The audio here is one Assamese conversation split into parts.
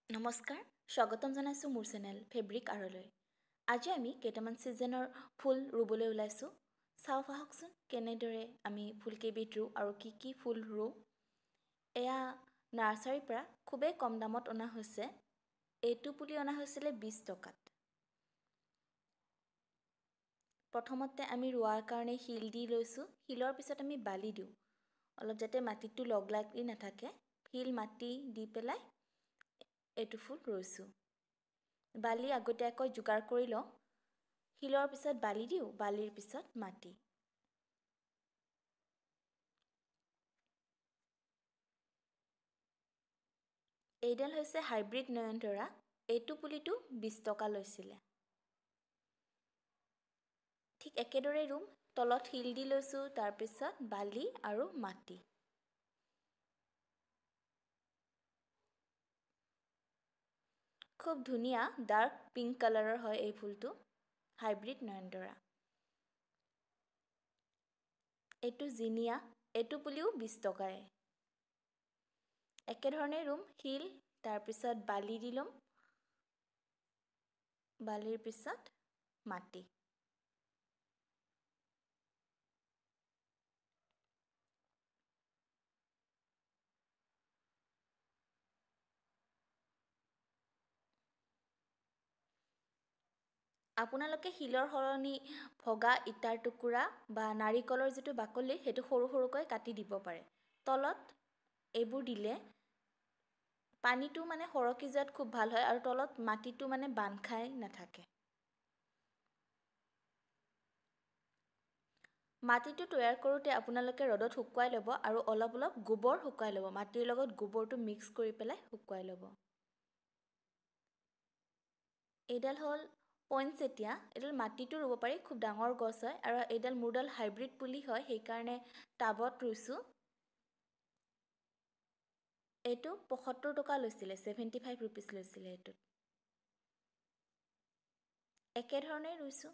নমস্কাৰ, স্বাগতম জনাইছোঁ মোৰ চেনেল ফেব্ৰিক আৰলৈ। আজি আমি কেইটামান ছিজনৰ ফুল ৰুবলৈ ওলাইছোঁ। চাওঁ আহকচোন কেনেদৰে আমি ফুলকেইবিধ ৰুওঁ আৰু কি কি ফুল ৰুওঁ। এয়া নাৰ্চাৰীৰ পৰা খুবেই কম দামত অনা হৈছে। এইটো পুলি অনা হৈছিলে 20 টকাত। প্ৰথমতে আমি ৰোৱাৰ কাৰণে শিল দি লৈছোঁ। শিলৰ পিছত আমি বালি দিওঁ, অলপ যাতে মাটিটো লগ লাগি নাথাকে। শিল মাটি দি পেলাই এইটো ফুল ৰুইছোঁ। বালি আগতীয়াকৈ যোগাৰ কৰি লওঁ। শিলৰ পিছত বালি দিওঁ, বালিৰ পিছত মাটি। এইডাল হৈছে হাইব্ৰিড নয়নতৰা। এইটো পুলিটো 20 টকা লৈছিলে। ঠিক একেদৰে ৰুম, তলত শিল দি লৈছোঁ, তাৰপিছত বালি আৰু মাটি। খুব ধুনীয়া ডাৰ্ক পিংক কালাৰৰ হয় এই ফুলটো, হাইব্ৰিড নয়নতৰা। এইটো জিনিয়া, এইটো পুলিও 20 টকাই। একেধৰণে ৰুম, শিল তাৰপিছত বালি দি ল'ম, বালিৰ পিছত মাটি। আপোনালোকে শিলৰ সলনি ভগা ইটাৰ টুকুৰা বা নাৰিকলৰ যিটো বাকলি সেইটো সৰু সৰুকৈ কাটি দিব পাৰে। তলত এইবোৰ দিলে পানীটো মানে সৰকি যোৱাত খুব ভাল হয় আৰু তলত মাটিটো মানে বান্ধ খাই নাথাকে। মাটিটো তৈয়াৰ কৰোঁতে আপোনালোকে ৰ'দত শুকুৱাই ল'ব আৰু অলপ অলপ গোবৰ শুকুৱাই ল'ব। মাটিৰ লগত গোবৰটো মিক্স কৰি পেলাই শুকুৱাই ল'ব। এইডাল হ'ল পইনচেতিয়া। এইডাল মাটিতো ৰুব পাৰি, খুব ডাঙৰ গছ হয় আৰু এইডাল মোৰডাল হাইব্ৰিড পুলি হয়, সেইকাৰণে টাবত ৰুইছোঁ। এইটো 75 টকা লৈছিলে, 75 ৰুপিজ লৈছিলে এইটোত। একেধৰণেই ৰুইছোঁ।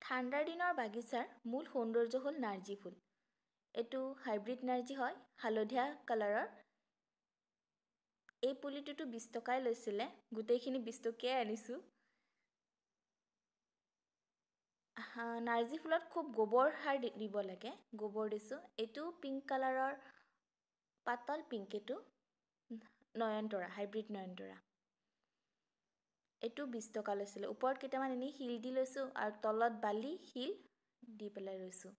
ঠাণ্ডাৰ দিনৰ বাগিচাৰ মূল সৌন্দৰ্য হ'ল নাৰ্জী ফুল। এইটো হাইব্ৰিড নাৰ্জী হয়, হালধীয়া কালাৰৰ। এই পুলিটোতো 20 টকাই লৈছিলে, গোটেইখিনি 20 টকীয়াই আনিছোঁ। নাৰ্জী ফুলত খুব গোবৰ সাৰ দিব লাগে, গোবৰ দিছোঁ। এইটো পিংক কালাৰৰ, পাতল পিংক, এইটো নয়নতৰা, হাইব্ৰিড নয়নতৰা। এইটো 20 টকা লৈছিলে। ওপৰত কেইটামান এনেই শিল দি লৈছোঁ আৰু তলত বালি শিল দি পেলাই ৰুইছোঁ।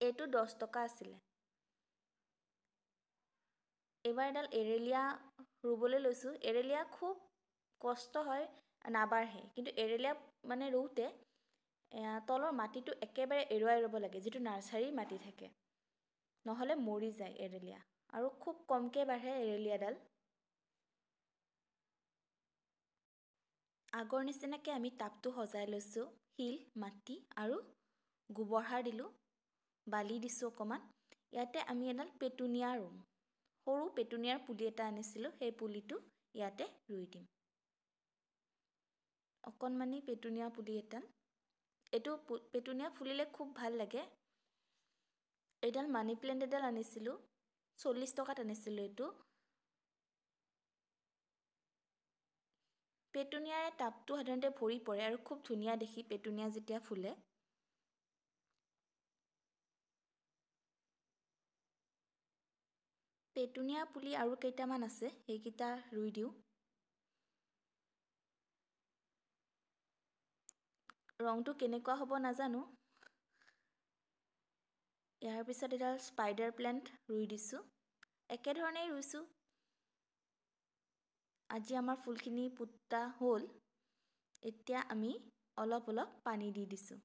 এইটো 10 টকা আছিলে। এইবাৰ এডাল এৰেলিয়া ৰুবলৈ লৈছোঁ। এৰেলিয়া খুব কষ্ট হয়, নাবাঢ়ে। কিন্তু এৰেলিয়া মানে ৰুওঁতে তলৰ মাটিটো একেবাৰে এৰুৱাই ল'ব লাগে, যিটো নাৰ্চাৰীৰ মাটি থাকে, নহ'লে মৰি যায় এৰেলিয়া। আৰু খুব কমকৈ বাঢ়ে এৰেলিয়াডাল। আগৰ নিচিনাকৈ আমি টাবটো সজাই লৈছোঁ। শিল মাটি আৰু গোবৰ সাৰ দিলোঁ, বালি দিছোঁ অকণমান। ইয়াতে আমি এডাল পেটুনিয়া ৰুম। সৰু পেটুনিয়াৰ পুলি এটা আনিছিলোঁ, সেই পুলিটো ইয়াতে ৰুই দিম। অকণমানি পেটুনিয়া পুলি এটা। এইটো পেটুনিয়া ফুলিলে খুব ভাল লাগে। এইডাল মানি প্লেণ্ট এডাল আনিছিলোঁ, 40 টকাত আনিছিলোঁ এইটো। পেটুনিয়াৰে টাবটো সাধাৰণতে ভৰি পৰে আৰু খুব ধুনীয়া দেখি পেটুনিয়া যেতিয়া ফুলে। পেটুনিয়া পুলি আৰু কেইটামান আছে, সেইকেইটা ৰুই দিওঁ। ৰংটো কেনেকুৱা হ'ব নাজানো। ইয়াৰ পিছত এডাল স্পাইডাৰ প্লেণ্ট ৰুই দিছোঁ। একেধৰণেই ৰুইছোঁ। আজি আমাৰ ফুলখিনি পুতা হ'ল। এতিয়া আমি অলপ অলপ পানী দি দিছোঁ।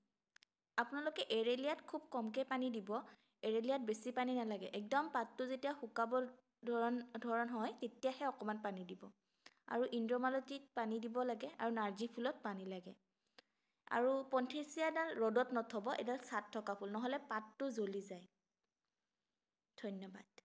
আপোনালোকে এৰেলিয়াত খুব কমকৈ পানী দিব, এৰেলিয়াত বেছি পানী নালাগে। একদম পাতটো যেতিয়া শুকাব ধৰণ হয় তেতিয়াহে অকণমান পানী দিব। আৰু ইন্দ্ৰমালতীত পানী দিব লাগে আৰু নাৰ্জী ফুলত পানী লাগে। আৰু পন্থেচিয়াডাল ৰ'দত নথ'ব, এডাল ছাঁত থকা ফুল, নহ'লে পাতটো জ্বলি যায়। ধন্যবাদ।